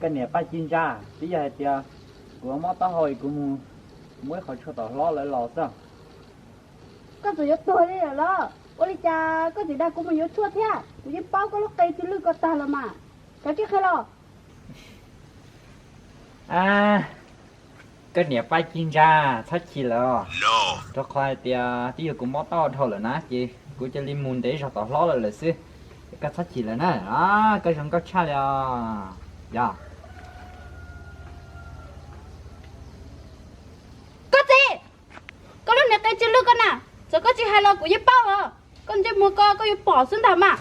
Koj niam Paj Ci Ntsa, twb yog hais tias kuv mob taub hau es kuv mus muab ib qho tshuaj tom hlob lawv los xwb. Koj txawm yuav tuag li lawm los? Ua li cas koj tseem dag kuv mus yuav tshuaj thiab? Kuv yeej paub koj lub qe tsw lwj ko tag los mas. Koj cia li qhia los. Koj niam Paj Ci Ntsa, txhob chim lawm os. Rau qhov hais tias twb yog kuv mob taub hau dhau lawm na ces kuv cia li mus ntev zog tom hlob lawm lawm xwb. Koj txhob chim lawm na, koj zoo nkauj tshaj li os. Yog. Koj txiv, koj lub niag qe tsw lwj ko na, txawm koj tsis hais los kuv yeej paub os. Koj ntsej muag ko koj yuav pom xwb ntag mas.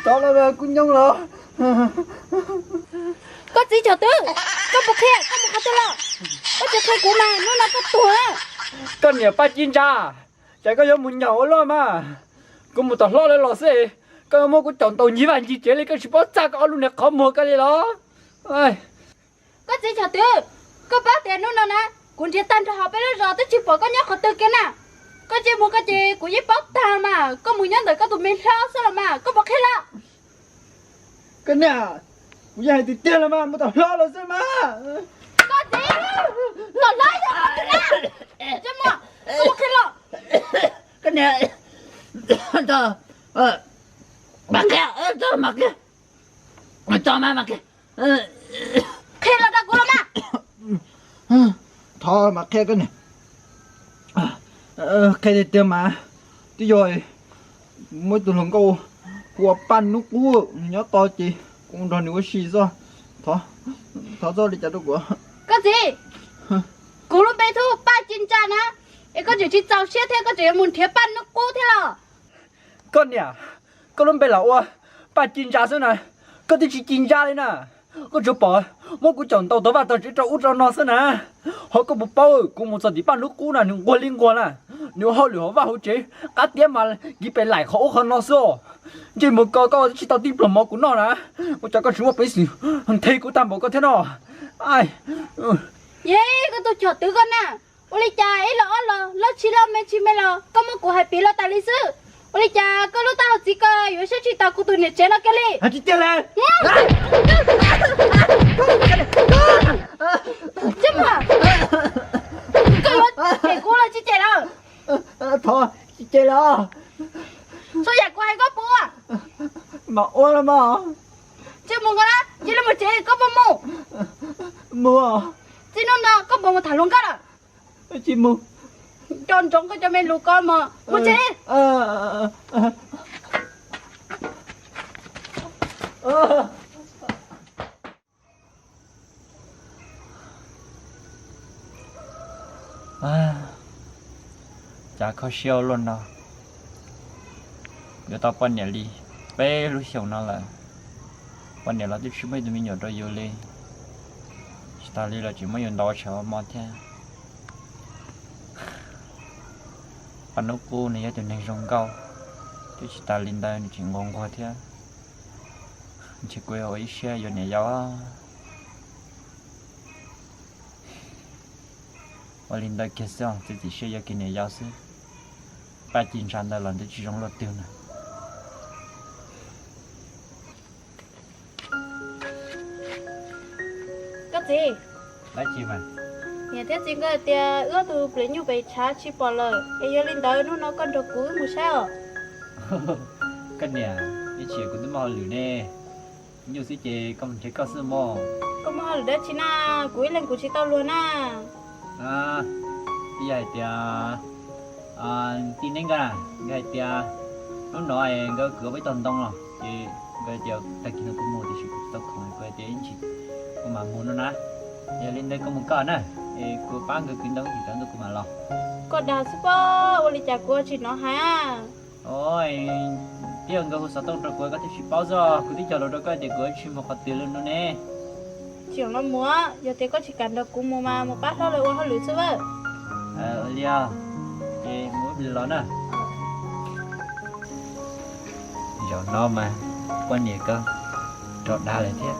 Tov no kuv nyob los. Koj txiv Cham Twv, koj puas qhia, koj mus qhov twg los? Koj tsis qhia kuv mas hnub no koj tuag. Koj niam Paj Ci Ntsa, cas koj yuav mus nyaum ua luaj mas. Kuv mus tom hlob lawv los xwb, koj yuav muab kuv caum ntaus ncig vaj ncig tsev li, koj tsis paub txaj koj ob lub niag qhov muag koj li los? Koj txiv Cham Twv, koj paub tias hnub no na, kuv nrhiav tag nrho hauv peb lub zos twb tsis pom koj nyob qhov twg kiag na. Koj ntsej muag ko ces kuv yeej paub tag mas, koj mus nyob ntawm koj tus me hlob xwb los mas, koj puas qhia los? Koj niam, kuv yeej hais tiag tiag los mas, mus tom hlob lawv xwb mas. Koj txiv, tom hlob yog qhov twg na? Ntsej muag, koj puas qhia los? Koj niam, mas qhia, mas qhia, tso mas mas qhia. Qhia los rau kuv los mas. Thov mas qhia koj niam. Qhia tiag tiag mas, twb yog muaj ib tug hluas nkauj hu ua Paj Nub Qub nyob tod ces kuv nrog nws ua si xwb. Thov txhob li cas rau kuv. Koj txiv, kuv lub npe hu Paj Ci Ntsa na, es koj tseem tsis txaus siab thiab koj tseem yuav mus nrhiav Paj Nub Qub thiab los? Koj niam, koj lub npe los ua Paj Ci Ntsa xwb na, koj twb tsis ci ntsa li na. Koj tsuas pom muab kuv caum ntaus tog vaj tog tsev rau ub rau no xwb na. Ho koj puas paub kuv mus txog tim Paj Nub Qub na nws nquag li nquag na, nws ua hauj lwm hauv vaj hauv tsev qab tiab mas kiv pes laim qhov ub qhov no xwb. Ntsej muag ko koj twb tsis tau tib pluag mov kuv noj na, ua cas koj tsis muaj peev xwm nthe kuv tag npaum ko thiab no? Yej, koj tus Cham Twv ko na, ua li cas ib los ob los, loj tsis loj me tsis me los koj muab kuv hais piv los tas li xwb. Ua li cas koj lub taub hau txiv ko yuav saib tsis taus kuv tus niam tsev no kiag li? Tsis tiag li. Ntsej muag, koj yuav cem kuv los tsis cem los? Thov tsis cem los. Txhua yam kuv hais koj puas ua? Mam ua los mas. Ntsej muag ko na, cia li mus tsev, koj puas mus? Mus. Txij hnub no koj puas mus tham hluas nkauj lawm? Tsis mus. Nco ntsoov koj cov me lus ko mas mus tsev. Cas kho siab ua luaj no, yuav tau poj niam li peb lub xyoos no lawm, poj niam los twb tsis muaj ib tug me nyuam rau yus li, tsis tas li los tseem muab yus ntaus ua tshav ua mo thiab. Paj Nub Qub nws yog tus neeg zoo nkauj, twb tsis tas li ntawd nws tseem nquag nquag thiab. Ntshe kuv yuav ua ib siab yuav niam yau. Ua li ntawd kiag xwb, txiav txim siab yuav kiag niam yau xwb. Paj Ci Ntsa ntawd los nws tsis zoo luaj twg na. Koj txiv, niam thiab txiv nkawd tias wb ob tug pliam nyuj pem tshav tsis pom lawm, es yog li ntawd hnub no koj nrog kuv wb mus saib os. Koj niam, ib chim kuv twb muaj hauj lwm ne. Nyuj xwb ces koj mus nrhiav koj xwb mog. Koj muaj hauj lwm dab tsi na? Kuv ib leeg kuv tsis tau luag na. Ib yam hais tias tij neeb nkawd na, nkawd hais tias hnub no nkawd kwv peb tog ntoo los ces nkawd hais tias tag kis no kuv mus tiam sis kuv tsis tau khoom, kuv hais tias ib ntsis kuv mam mus no na. Yog li ntawd koj mus koj na, es kuv pab nkawd kwv ntoo ib chim tsaus ntuj kuv mam los. Koj dag xwb pob, ua li cas kuv tsis hnov hais. Twb yog nkawd hu xov tooj rau kuv koj twb tsis paub xwb, kuv twb cog lus rau koj tias kuv tsis mus qhov twg li no ne. Tsis los mus, yog tias koj tsis kam nrog kuv mus mas mus pab hlob lawv ua hauj lwm xwb. Ua li, ces mus Los na, zaum no mas poj niam koj rov dag lawm thiab.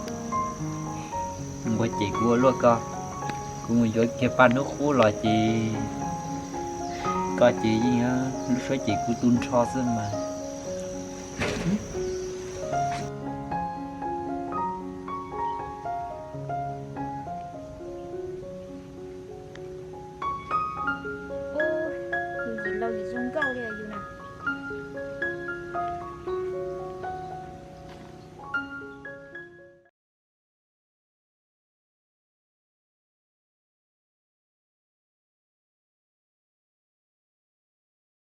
Nquag cem kuv ua luaj koj, kuv mus yuav kiag paj hnub qub los ces koj ces yeej lub suab cem kuv tu nrho xwb mas.